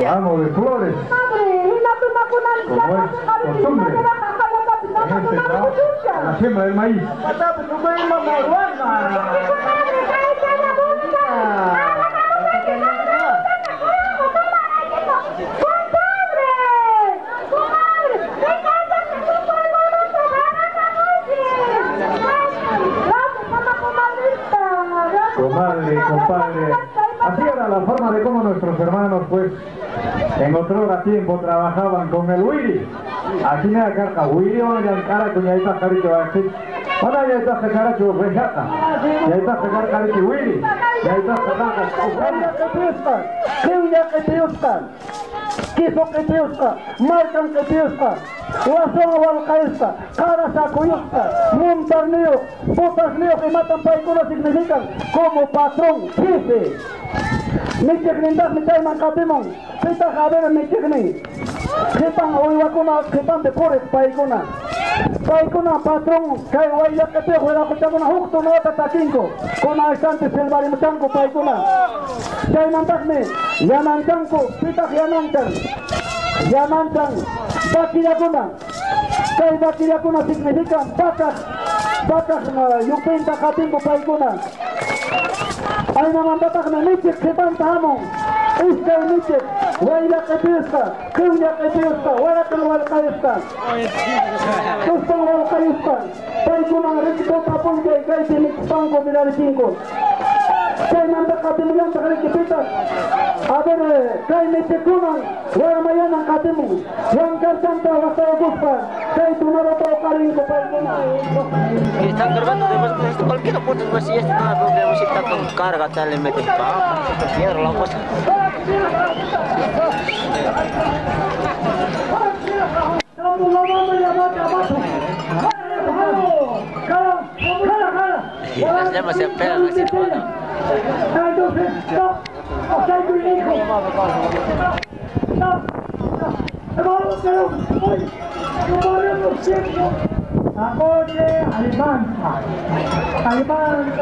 Ramo de flores, como es costumbre en este trabajo, la siembra del maíz. Comadre, compadre, así era la forma de cómo nuestros hermanos, pues, en otro tiempo trabajaban con el wiri. Así me acarca wiri o yankara cuñadita jarito así. Ona ya está caracho rejaca. Ya está caracho wiri. Ya está caracho. Kiso qitiyusqa, markan qitiyusqa, wasan walqayusqa, qara sakuyusqa, muntarniyuq, botasniyuq, imatan paykuna significan como patrón, jefe. Michiqnintaqmi chayman qatimun, pitaq a ver michiqnin, qipan uywakuna qipanpi puriq paykuna. Paykuna patrón, kay wayllaqitiyuq wiraqochakuna huk tunata takinku, kuna instante silvarimuchanku paykuna. Chaymantaqmi yananchanku, pitaq yananchan, yananchan vaquillakuna. Kay vaquillakuna significan vacas, vacas yupinta qatinku paykuna. Aynamantataqmi michiq qhipanta hamun, iskay michiq, waylla q'ipiyusqa, qiwlla q'ipiyusqa, waraqan walqayusqa, tuspan walqayusqa, paykunan riktuta p'unchay kaypi michpanku mirarichinku. Chaymanta qatimullantaq riki pitaq, a ver, kay michiqkunan warmayanan qatimun, wankarchanta waqtaykuspa, kay tunarata uqarinku paykuna. Están grabando de cualquier punto, pues si este no problema, si está con carga, tal, le metes pa, piedra, la cosa. Las llamas se pegan así, hermano. Apoye Alimanza, Alimanza,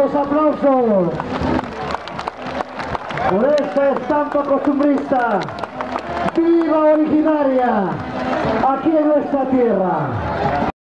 Esos aplausos por esta estampa costumbrista, viva originaria, aquí en nuestra tierra.